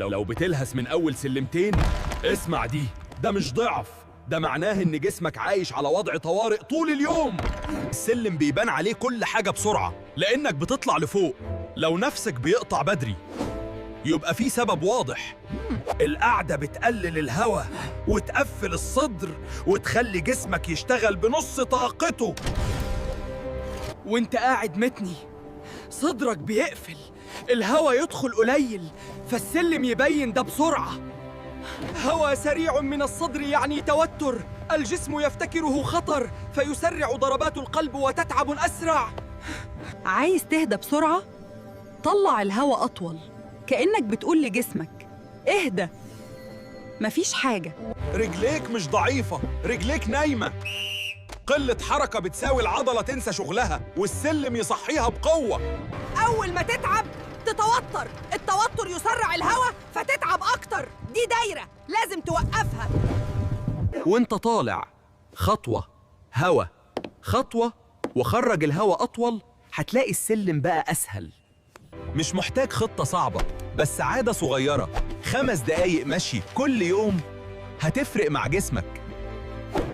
لو بتلهس من أول سلمتين، اسمع دي، ده مش ضعف، ده معناه إن جسمك عايش على وضع طوارئ طول اليوم. السلم بيبان عليه كل حاجة بسرعة لأنك بتطلع لفوق. لو نفسك بيقطع بدري يبقى في سبب واضح. القعدة بتقلل الهواء وتقفل الصدر وتخلي جسمك يشتغل بنص طاقته. وانت قاعد متني صدرك بيقفل، الهوا يدخل قليل، فالسلم يبين ده بسرعة. هوا سريع من الصدر يعني توتر، الجسم يفتكره خطر فيسرع ضربات القلب وتتعب أسرع. عايز تهدى بسرعة؟ طلع الهوا أطول، كأنك بتقول لجسمك اهدى، مفيش حاجة. رجليك مش ضعيفة، رجليك نايمة. قلة حركة بتساوي العضلة تنسى شغلها والسلم يصحيها بقوة. أول ما تتعب تتوتر، التوتر يسرع الهوا فتتعب أكتر. دي دايرة لازم توقفها. وانت طالع خطوة هوا خطوة وخرج الهوا أطول، هتلاقي السلم بقى أسهل. مش محتاج خطة صعبة، بس عادة صغيرة، 5 دقايق مشي كل يوم هتفرق مع جسمك.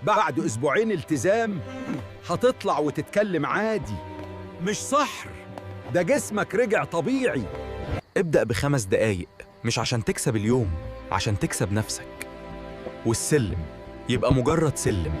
بعد أسبوعين التزام هتطلع وتتكلم عادي، مش سحر، ده جسمك رجع طبيعي. ابدأ ب5 دقايق، مش عشان تكسب اليوم، عشان تكسب نفسك. والسلم يبقى مجرد سلم.